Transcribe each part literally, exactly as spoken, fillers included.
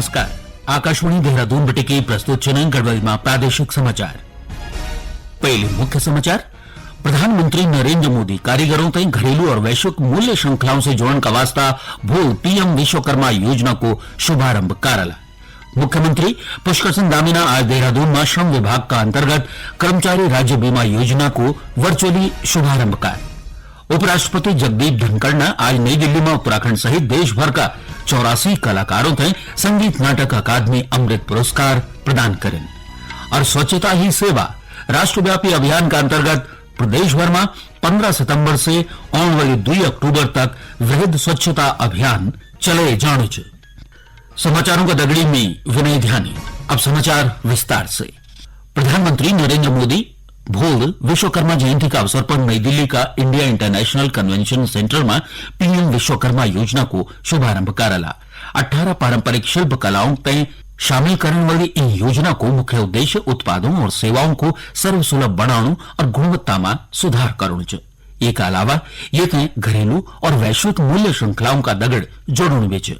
नमस्कार। आकाशवाणी देहरादून बटे की प्रस्तुत छिन गढ़वाली मा प्रादेशिक समाचार। पहले मुख्य समाचार। प्रधानमंत्री नरेंद्र मोदी कारीगरों तै घरेलू और वैश्विक मूल्य श्रृंखलाओं से जोड़न का वास्ता भोल पीएम विश्वकर्मा योजना को शुभारंभ कारला। मुख्यमंत्री पुष्कर सिंह धामी ना आज देहरादून मा श्रम विभाग का अंतर्गत कर्मचारी राज्य बीमा योजना को वर्चुअली शुभारंभ कर। उपराष्ट्रपति जगदीप धनखड़ ने आज नई दिल्ली में उत्तराखंड सहित देश भर का चौरासी कलाकारों तै संगीत नाटक अकादमी अमृत पुरस्कार प्रदान करें। और स्वच्छता ही सेवा राष्ट्रव्यापी अभियान का अंतर्गत प्रदेश भर में पन्द्रह सितंबर से आने वाली दो अक्टूबर तक वृहद स्वच्छता अभियान चले जाने च। समाचारों का दगड़ी में विनय ध्यानी। अब समाचार विस्तार से। प्रधानमंत्री नरेंद्र मोदी भोल विश्वकर्मा जयंती का अवसर पर नई दिल्ली का इंडिया इंटरनेशनल कन्वेंशन सेंटर में पीएम विश्वकर्मा योजना को शुभारंभ करला। अठारह पारंपरिक शिल्प कलाओं तय शामिल करने वाली इन योजना को मुख्य उद्देश्य उत्पादों और सेवाओं को सर्वसुलभ बनाने और गुणवत्ता में सुधार करने च। एक अलावा ये तय घरेलू और वैश्विक मूल्य श्रृंखलाओं का दगड़ जोड़ने बेच।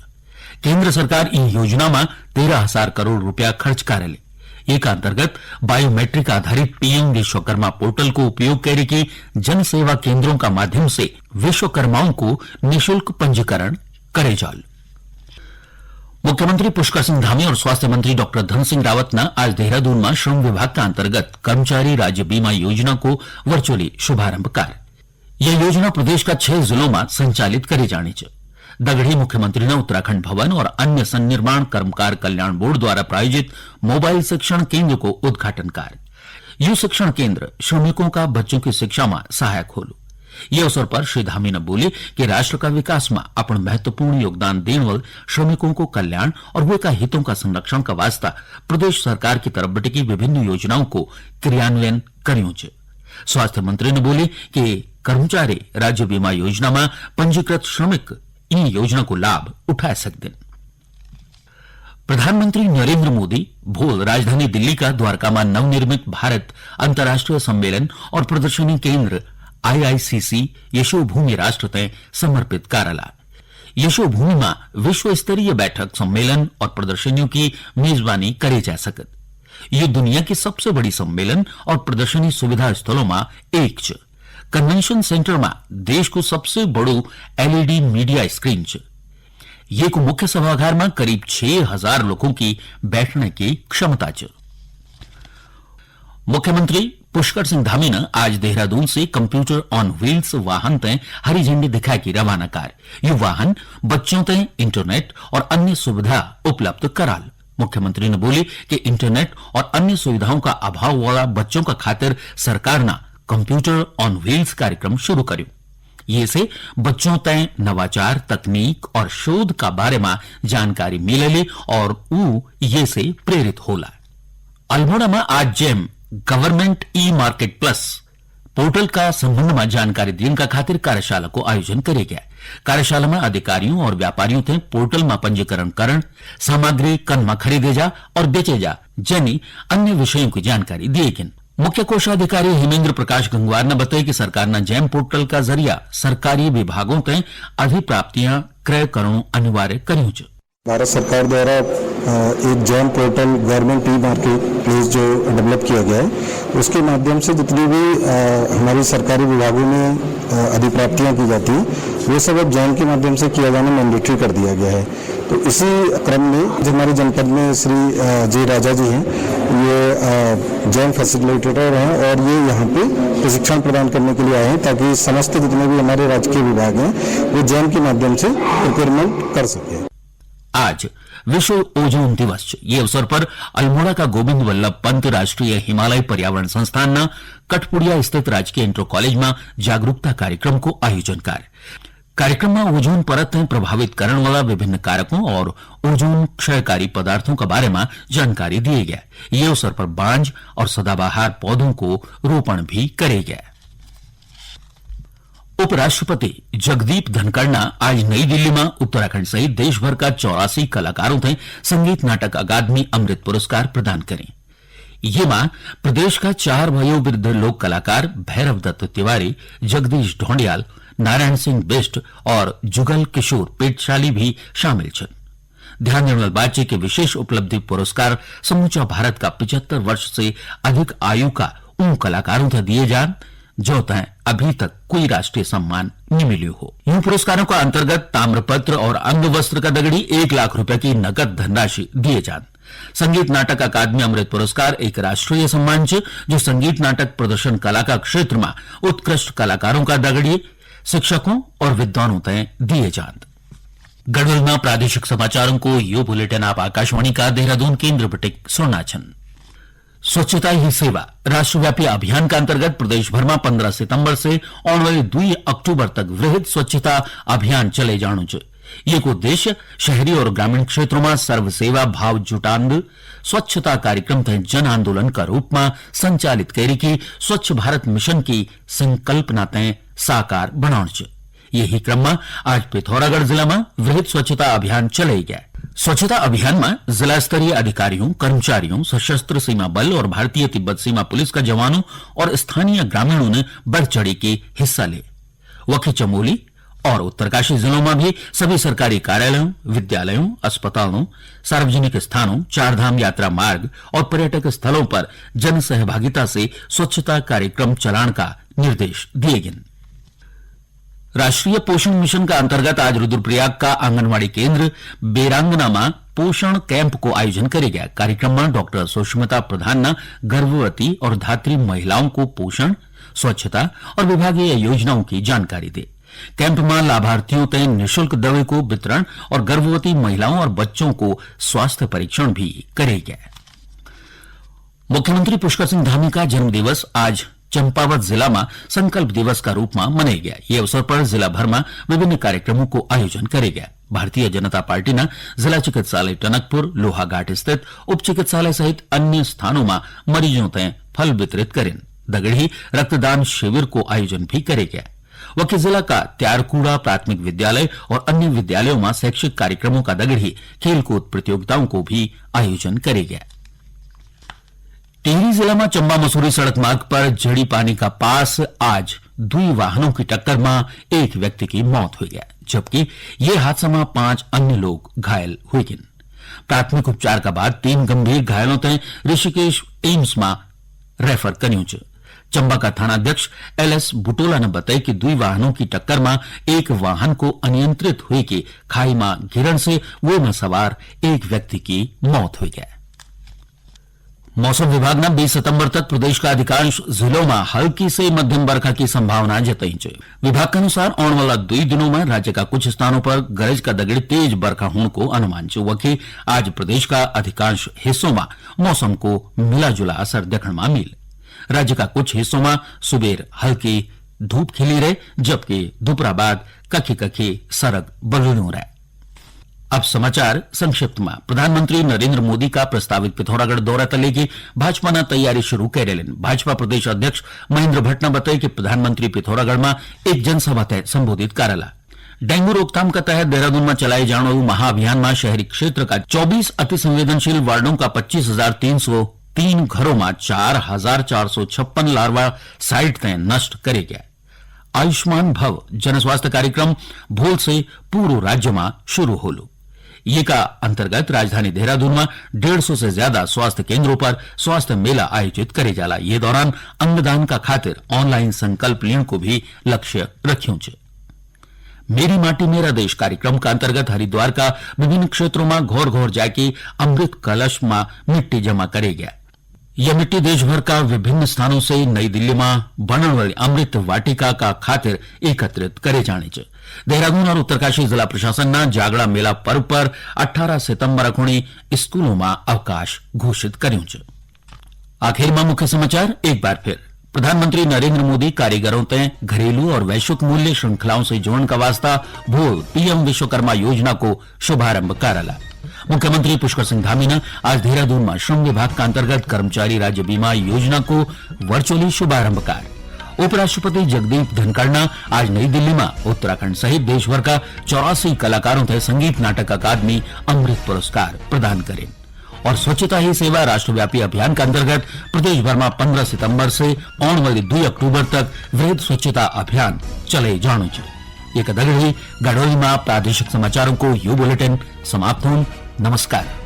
केंद्र सरकार इन योजना में तेरह हजार करोड़ रुपया खर्च करे ले। एक अंतर्गत बायोमेट्रिक आधारित पीएम विश्वकर्मा पोर्टल को उपयोग करे की जन सेवा केंद्रों का माध्यम से विश्वकर्माओं को निशुल्क पंजीकरण करे जाल। मुख्यमंत्री पुष्कर सिंह धामी और स्वास्थ्य मंत्री डॉक्टर धन सिंह रावत ने आज देहरादून में श्रम विभाग का अंतर्गत कर्मचारी राज्य बीमा योजना को वर्चुअली शुभारंभ कर। यह योजना प्रदेश का छह जिलों में संचालित करी जानी च। दगड़ी मुख्यमंत्री ने उत्तराखंड भवन और अन्य सन्निर्माण कर्मकार कल्याण बोर्ड द्वारा प्रायोजित मोबाइल शिक्षण केंद्र को उद्घाटन कर। यू शिक्षण केंद्र श्रमिकों का बच्चों की शिक्षा में सहायक होलु। ये अवसर पर श्री धामी ने बोले कि राष्ट्र का विकास में अपन महत्वपूर्ण योगदान देने वाले श्रमिकों को कल्याण और वे का हितों का संरक्षण का वास्ता प्रदेश सरकार की तरफ बटे की विभिन्न योजनाओं को क्रियान्वयन करियों च। स्वास्थ्य मंत्री ने बोले कि कर्मचारी राज्य बीमा योजना में पंजीकृत श्रमिक इन योजना को लाभ उठा सकते हैं। प्रधानमंत्री नरेंद्र मोदी भोल राजधानी दिल्ली का द्वारका में नवनिर्मित भारत अंतर्राष्ट्रीय सम्मेलन और प्रदर्शनी केंद्र आईआईसीसी यशोभूमि राष्ट्र तय समर्पित कारला। यशोभूमि में विश्व स्तरीय बैठक, सम्मेलन और प्रदर्शनियों की मेजबानी करे जा सकत। ये दुनिया की सबसे बड़ी सम्मेलन और प्रदर्शनी सुविधा स्थलों में एक च। कन्वेंशन सेंटर में देश को सबसे बड़ू एलईडी मीडिया स्क्रीन च। ये को मुख्य सभागार में करीब छह हजार लोगों की बैठने की क्षमता च। मुख्यमंत्री पुष्कर सिंह धामी ने आज देहरादून से कंप्यूटर ऑन व्हील्स वाहन तय हरी झंडी दिखा के रवाना कर। ये वाहन बच्चों तय इंटरनेट और अन्य सुविधा उपलब्ध कराल। मुख्यमंत्री ने बोली कि इंटरनेट और अन्य सुविधाओं का अभाव वाला बच्चों का खातिर सरकार ने कंप्यूटर ऑन व्हील्स कार्यक्रम शुरू करियो। ये से बच्चों तय नवाचार, तकनीक और शोध का बारे में जानकारी मिलेली और ऊ ये से प्रेरित होला। अल्मोड़ा में आज GeM government e market plus portal का संबंध में जानकारी देने का खातिर कार्यशाला को आयोजन करे गया। कार्यशाला में अधिकारियों और व्यापारियों थे पोर्टल में पंजीकरण करण, सामग्री कन में खरीदे जा और बेचे जा, जनी अन्य विषयों की जानकारी दिए गई। मुख्य कोषाधिकारी हेमेंद्र प्रकाश गंगवार ने बताया कि सरकार ने जैम पोर्टल का जरिया सरकारी विभागों तय अधिप्राप्तियां क्रय करणु अनिवार्य करियों च। भारत सरकार द्वारा, अ, एक GeM portal government e market place जो डेवलप किया गया है, उसके माध्यम से जितनी भी, अ, हमारी सरकारी विभागों में, अ, अधिप्राप्तियां की जाती हैं, वो सब अब जैम के माध्यम से किया जाना मैंडेटरी कर दिया गया है। तो इसी क्रम में जो हमारे जनपद में श्री, अ, जे राजा जी हैं, ये, अ, जैम फैसिलिटेटर हैं और ये यहाँ पे प्रशिक्षण प्रदान करने के लिए आए हैं, ताकि समस्त जितने भी हमारे राजकीय विभाग हैं, वो जैम के माध्यम से प्रोक्योरमेंट कर सकें। आज विश्व ओजोन दिवस छ। ये अवसर पर अल्मोड़ा का गोविंद वल्लभ पंत राष्ट्रीय हिमालय पर्यावरण संस्थान ना कठपुड़िया स्थित राजकीय इंटर कॉलेज में जागरूकता कार्यक्रम को आयोजन कर। कार्यक्रम में ओजोन परत ने प्रभावित करण वाला विभिन्न कारकों और ओजोन क्षयकारी पदार्थों के बारे में जानकारी दिए गया। ये अवसर पर बांझ और सदाबहार पौधों को रोपण भी करे गया। उपराष्ट्रपति जगदीप धनखड़ ना आज नई दिल्ली में उत्तराखंड सहित देश भर का चौरासी कलाकारों थे संगीत नाटक अकादमी अमृत पुरस्कार प्रदान करें। ये मां प्रदेश का चार वयोवृद्ध लोक कलाकार भैरव दत्त तिवारी, जगदीश ढोंडियाल, नारायण सिंह बिष्ट और जुगल किशोर पेटशाली भी शामिल छन। ध्यान देण वाली बात च कि विशेष उपलब्धि पुरस्कार समूचा भारत का पिचहत्तर वर्ष से अधिक आयु का उन कलाकारों थे दिए जान, जो तय अभी तक कोई राष्ट्रीय सम्मान नहीं मिल्यो हो। यूं पुरस्कारों का अंतर्गत ताम्रपत्र और अंगवस्त्र का दगड़ी एक लाख रुपए की नकद धनराशि दिए जान। संगीत नाटक अकादमी अमृत पुरस्कार एक राष्ट्रीय सम्मान च, जो संगीत नाटक प्रदर्शन कला का क्षेत्र में उत्कृष्ट कलाकारों का दगड़ी शिक्षकों और विद्वानों तय दिए जान। गढ़वाल में प्रादेशिक समाचारों को यो बुलेटिन आप आकाशवाणी का देहरादून केंद्र बटे सुणना छन। स्वच्छता ही सेवा राष्ट्रव्यापी अभियान का अंतर्गत प्रदेश भर में पन्द्रह सितंबर से आने वाले दुई अक्टूबर तक वृहद स्वच्छता अभियान चले जाणु च। ये को उद्देश्य शहरी और ग्रामीण क्षेत्रों में सर्व सेवा भाव जुटांद स्वच्छता कार्यक्रम थे जन आंदोलन का रूप में संचालित करी की स्वच्छ भारत मिशन की संकल्पना तय साकार बनाण च। यही क्रम में आज पिथौरागढ़ जिला में वृहद स्वच्छता अभियान चले गया। स्वच्छता अभियान में जिला स्तरीय अधिकारियों, कर्मचारियों, सशस्त्र सीमा बल और भारतीय तिब्बत सीमा पुलिस का जवानों और स्थानीय ग्रामीणों ने बढ़ चढ़ी के हिस्सा ले। वखी चमोली और उत्तरकाशी जिलों में भी सभी सरकारी कार्यालयों, विद्यालयों, अस्पतालों, सार्वजनिक स्थानों, चारधाम यात्रा मार्ग और पर्यटक स्थलों पर जन सहभागिता से स्वच्छता कार्यक्रम चलाण का निर्देश दिए गए। राष्ट्रीय पोषण मिशन का अंतर्गत आज रुद्रप्रयाग का आंगनवाड़ी केंद्र बेरांगना में पोषण कैंप को आयोजन करे गया। कार्यक्रम में डॉक्टर सुष्मिता प्रधान ने गर्भवती और धात्री महिलाओं को पोषण, स्वच्छता और विभागीय योजनाओं की जानकारी दी। कैंप में लाभार्थियों तय निशुल्क दवाई को वितरण और गर्भवती महिलाओं और बच्चों को स्वास्थ्य परीक्षण भी करे गया। मुख्यमंत्री पुष्कर सिंह धामी का जन्म दिवस आज चंपावत जिला में संकल्प दिवस का रूप में मनाया गया। ये अवसर पर जिला भर में विभिन्न कार्यक्रमों को आयोजन करे गया। भारतीय जनता पार्टी ने जिला चिकित्सालय टनकपुर, लोहाघाट स्थित उप चिकित्सालय सहित अन्य स्थानों में मरीजों तय फल वितरित करें। दगड़ी रक्तदान शिविर को आयोजन भी करे गया। वकी जिला का त्यारकूड़ा प्राथमिक विद्यालय और अन्य विद्यालयों में शैक्षिक कार्यक्रमों का दगड़ी खेलकूद प्रतियोगिताओं को भी आयोजन करे गया। टिहरी जिला में चंबा मसूरी सड़क मार्ग पर जड़ी पानी का पास आज दुई वाहनों की टक्कर में एक व्यक्ति की मौत हुई है, जबकि ये हादसा में पांच अन्य लोग घायल हुए गिन। प्राथमिक उपचार का बाद तीन गंभीर घायलों तय ऋषिकेश एम्स में रेफर कन्यू च। चंबा का थाना अध्यक्ष एल एस बुटोला ने बताया कि दुई वाहनों की टक्कर में एक वाहन को अनियंत्रित हुई के खाई में गिरण से वो में सवार एक व्यक्ति की मौत हुई है। मौसम विभाग ने बीस सितंबर तक प्रदेश का अधिकांश जिलों में हल्की से मध्यम बरखा की संभावना जताई च। विभाग के अनुसार आने वाला दुई दिनों में राज्य का कुछ स्थानों पर गरज का दगड़ी तेज बरखा होने को अनुमान च। वकी आज प्रदेश का अधिकांश हिस्सों में मौसम को मिला जुला असर देखण में मिल। राज्य का कुछ हिस्सों में सुबेर हल्की धूप खिली रहे, जबकि दोपहर बाद कखी कखी सरग बलुणु रहे। अब समाचार संक्षिप्त में। प्रधानमंत्री नरेंद्र मोदी का प्रस्तावित पिथौरागढ़ दौरा तले की भाजपा ने तैयारी शुरू कर लेन। भाजपा प्रदेश अध्यक्ष महेंद्र भट्ट ने बताया कि प्रधानमंत्री पिथौरागढ़ में एक जनसभा तय संबोधित करला। डेंगू रोकथाम के तहत देहरादून में चलाए जाने वाले महाअभियान में शहरी क्षेत्र का चौबीस अति संवेदनशील वार्डों का पच्चीस हजार तीन सौ तीन घरों में चार हजार चार सौ छप्पन लार्वा साइट तय नष्ट करे गया। आयुष्मान भव जनस्वास्थ्य कार्यक्रम भोल से पूरे राज्य में शुरू होलो। ये का अंतर्गत राजधानी देहरादून में डेढ़ सौ से ज्यादा स्वास्थ्य केंद्रों पर स्वास्थ्य मेला आयोजित करे जाला। ये दौरान अंगदान का खातिर ऑनलाइन संकल्प लेण को भी लक्ष्य रख्यों च। मेरी माटी मेरा देश कार्यक्रम का अंतर्गत हरिद्वार का विभिन्न क्षेत्रों में घोर घोर जाके अमृत कलश में मिट्टी जमा करे गया। यह मिट्टी देश भर का विभिन्न स्थानों से नई दिल्ली में बनने वाली अमृत वाटिका का खातिर एकत्रित करे जाने च। देहरादून और उत्तरकाशी जिला प्रशासन ने जागड़ा मेला पर्व पर अठारह सितंबर अखुणी स्कूलों में अवकाश घोषित करूं च। आखिर में मुख्य समाचार एक बार फिर। प्रधानमंत्री नरेंद्र मोदी कारीगरों ते घरेलू और वैश्विक मूल्य श्रृंखलाओं से जोड़ने का वास्ता भोल पीएम विश्वकर्मा योजना को शुभारंभ करला। मुख्यमंत्री पुष्कर सिंह धामी ने आज देहरादून में श्रम विभाग का अंतर्गत कर्मचारी राज्य बीमा योजना को वर्चुअली शुभारंभ कर। उपराष्ट्रपति जगदीप धनखड़ ने आज नई दिल्ली में उत्तराखंड सहित देश भर का चौरासी कलाकारों थे संगीत नाटक अकादमी अमृत पुरस्कार प्रदान करे। और स्वच्छता ही सेवा राष्ट्रव्यापी अभियान के अंतर्गत प्रदेश भर में पन्द्रह सितंबर से आने वाली दो अक्टूबर तक वृहद स्वच्छता अभियान चले जाणु च। ये कदगड़ी गढ़ोली में प्रादेशिक समाचारों को यो बुलेटिन समाप्त होन। नमस्कार।